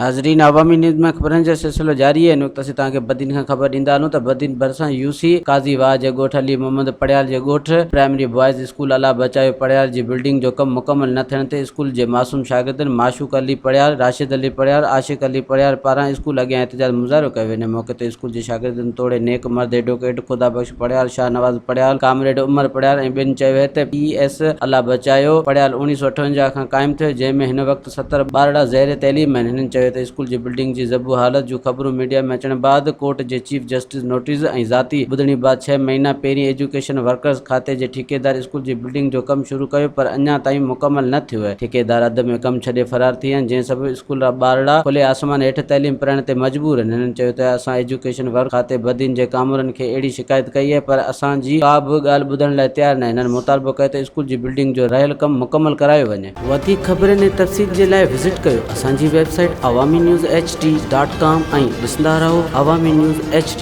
ناظرين عوامي نيوز ۾ خبرن جو سلسلو جاري آهي هن وقت اسين توهان کي بدين کان خبر ڏيندا هلون ته بدين ڀرسان يو سي قاضي واهه جي ڳوٺ علي محمد پڙيال جي ڳوٺ primary boys school Allah Bachayo Parhiyar جي بلڊنگ جو ڪم مڪمل نه ٿيڻ تي اسڪول جي معصوم شاگردن معشوق علي پڙيال، راشد علي پڙيال، عاشق علي پڙيال پاران اسڪول اڳيان احتجاج مظاهرو ڪيو ويو. ان موقعي تي اسڪول جي شاگردن توڙي نيڪ مرد ايڊووڪيٽ خدا بخش پڙيال، شاهنواز پڙيال، ڪامريڊ عمر پڙيال ۽ ٻين چيو ته پي ايس الله بچايو پڙيال اوڻيهه سو اٺونجاهه کان قائم ٿيو جنهن ۾ هن وقت 70 ٻارڙا زير تعليم آهن. هنن چيو ته اسڪول جي بلڊنگ جي زبون حالت جون خبرون ميڊيا ۾ اچڻ بعد ڪورٽ جي چيف جسٽس نوٽيس ۽ ذاتي ٻڌڻي بعد ڇهه مهينا پهرين ايجوڪيشن ورڪرز کاتي جي ٺيڪيدار اسڪول جي بلڊنگ جو ڪم شروع ڪيو پر اڃا تائين مڪمل نه ٿيو آهي، ٺيڪيدار اڌ ۾ ڪم ڇڏي فرار ٿي ويا آهن جنهن سبب اسڪول جا ٻارڙا کلي آسمان هيٺ تعليم پرائڻ تي مجبور آهن. هنن چيو ته اسان ايجوڪيشن ورڪ کاتي بدين جي ڪامورن کي اهڙي شڪايت ڪئي آهي پر اسان جي ڪا به ڳالهه ٻڌڻ لاء تيار ناهي. هنن مطالبو ڪيو ته اسڪول جي بلڊنگ جو رهيل ڪم مڪمل ڪرايو وڃي. وڌيڪ خبرن ۽ تفصيل جي لاء وزٽ ڪيو اسان جي website Awami news H D dot com ۽ ڏسندا رهو عوامي نيوز ايڇ ڊي.